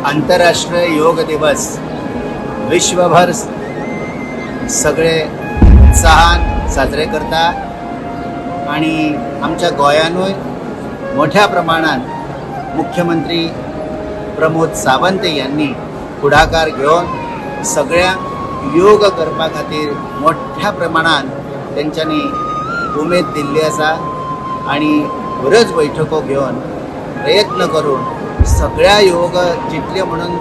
आंतरराष्ट्रीय योग दिवस विश्वभर सगळे उत्साहान साजरे करता आणि आमच्या गोंयानूय मोठ्या प्रमाणात मुख्यमंत्री प्रमोद सावंत यांनी फुडाकार घेवन सगळ्यांक योग करपा खातीर मोठ्या प्रमाणात तेंच्यांनी उमेद दिल्ली आसा आणि बऱ्योच बैठको घेवन प्रयत्न करून सगळ्या योग जितले म्हणून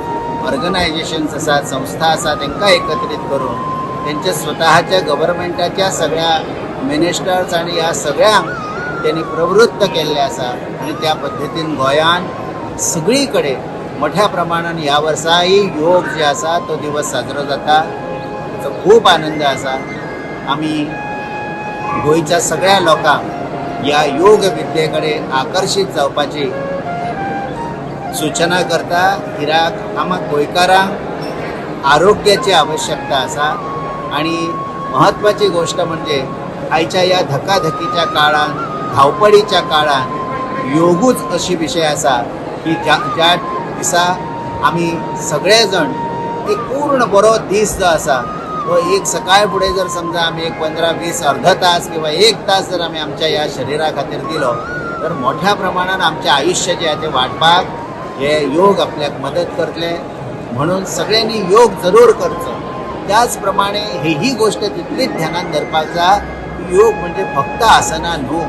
ऑर्गनायझेशन्स आसात, संस्था आसा, तांकां एकत्रीत करून तेंच्या स्वतःच्या गव्हर्मेंटाच्या सगळ्या मिनिस्टर्स आनी ह्या सगळ्यांक त्यांनी प्रवृत्त केल्लें आसा. आनी त्या पद्दतीन गोंयान सगळी कडेन मोठ्या प्रमाणान ह्या वर्साय योग जे आसा तो दिवस साजरो जाता. ताचो खूब आनंद आसा. आमी गोंयच्या सगळ्या लोकांक ह्या योग विद्ये कडेन आकर्शीत जावपाची सूचना करता, कित्याक आमकां गोंयकारांक आरोग्याची आवश्यकता आसा. आणि म्हत्वाची गोष्ट म्हणजे आयच्या ह्या धकाधकीच्या काळान, धांवपळीच्या काळान योगूच अशी विशय आसा की ज्या ज्या दिसा आमी सगळे जण एक पूर्ण बरो दीस जो आसा तो एक सकाळ फुडें जर समजा आमी एक 15-20 अर्द तास किंवा एक तास जर आमी आमच्या ह्या शरिरा खातीर दिलो तर मोठ्या प्रमाणान आमचें आयुश्य जें आहा तें वाडपाक हे योग आपल्याक मदत करतले. म्हणून सगळ्यांनी योग जरूर करचो. त्याच प्रमाणे ही गोष्ट तितलीच ध्यानात धरपाक जाय, योग म्हणजे फक्त आसनां न्हू,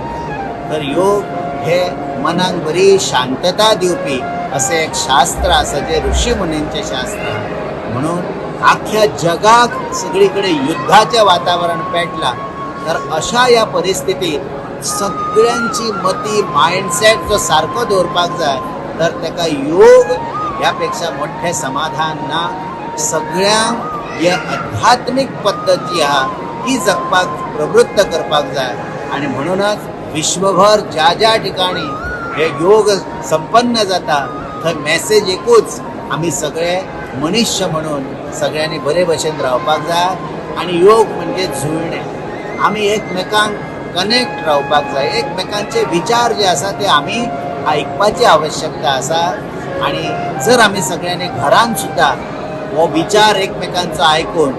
तर योग हे मनाक बरी शांतता दिवपी असें एक शास्त्र आसा, जें ऋषी मुनींचें शास्त्र. म्हणून आख्ख्या जगाक सगळी कडेन युद्धाचें वातावरण पेटलां, तर अशा ह्या परिस्थितीत सगळ्यांची मती, मायंडसेट जो सारको दवरपाक जाय तर ताका योग ह्या पेक्षा मोठें समाधान ना. सगळ्यांक हे आध्यात्मीक पद्दत जी आहा ती जगपाक प्रवृत्त करपाक जाय. आनी म्हणूनच विश्वभर ज्या ज्या ठिकाणी हे योग संपन्न जाता थंय मॅसेज एकूच, आमी सगळे मनुष्य म्हणून सगळ्यांनी बरे भशेन रावपाक जाय. आनी योग म्हणजे जुळणें, आमी एकमेकांक कनेक्ट रावपाक जाय, एकमेकांचे विचार जे आसा ते आमी आयकपाची आवश्यकता आसा. आनी जर आमी सगळ्यांनी घरान सुद्दां हो विचार एकमेकांचो आयकून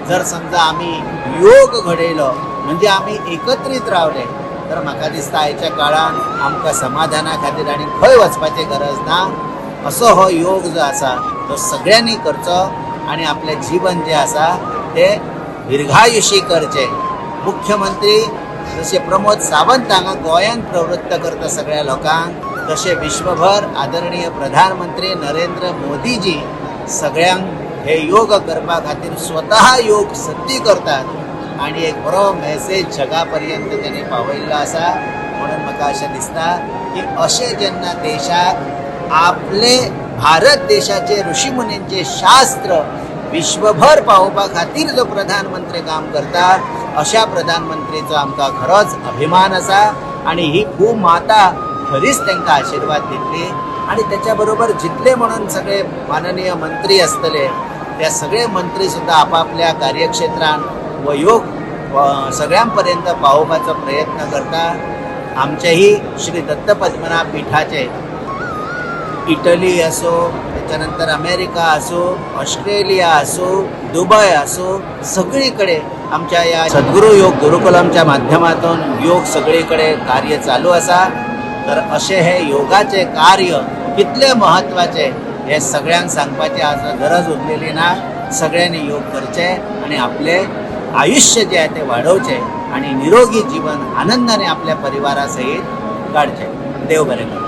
जर समजा आमी योग घडयलो म्हणजे आमी एकत्रीत रावले तर म्हाका दिसता आयच्या काळान आमकां समाधाना खातीर आनी खंय वचपाची गरज ना. असो हो योग जो आसा तो सगळ्यांनी करचो आनी आपलें जीवन जें आसा तें दीर्घायुशी करचें. मुख्यमंत्री जशे प्रमोद सावंत हांगा गोंयांत प्रवृत्त करता सगळ्या लोकांक, तशें विश्वभर आदरणीय प्रधानमंत्री नरेंद्र मोदीजी सगळ्यांक हे योग करपा खातीर स्वतः योग सत्ती करतात आनी एक बरो मॅसेज जगा पर्यंत तेणी पावयल्लो आसा. म्हणून म्हाका अशें दिसता की अशें जेन्ना देशाक आपले भारत देशाचे ऋषीमुनींचे शास्त्र विश्वभर पावोवपा खातीर जो प्रधानमंत्री काम करता, अशा प्रधानमंत्रीचो आमकां खरोच अभिमान आसा. आनी ही भूमाता खरीच तांकां आशिर्वाद दितली. आनी त्याच्या बरोबर जितले म्हणून सगळे माननीय मंत्री आसतले त्या सगळे मंत्री सुद्दां आपापल्या कार्यक्षेत्रान व योग सगळ्यां पर्यंत पावोवपाचो प्रयत्न करता. आमचेही श्री दत्त पद्मनाभ पीठाचे इटली असो, त्याच्यानंतर अमेरिका असो, ऑस्ट्रेलिया असो, दुबय असो, सगळीकडे आमच्या या सद्गुरू योग गुरुकुलमच्या माध्यमातून योग सगळीकडे कार्य चालू आसा. तर अशें हे योगाचे कार्य कितले म्हत्वाचे हे सगळ्यांक सांगपाची आज गरज उरलेली ना. सगळ्यांनी योग करचे आणि आपले आयुष्य जे आहे ते वाढवचे आणि निरोगी जीवन आनंदाने आपल्या परिवारासहित काढचे. देव बरें करूं.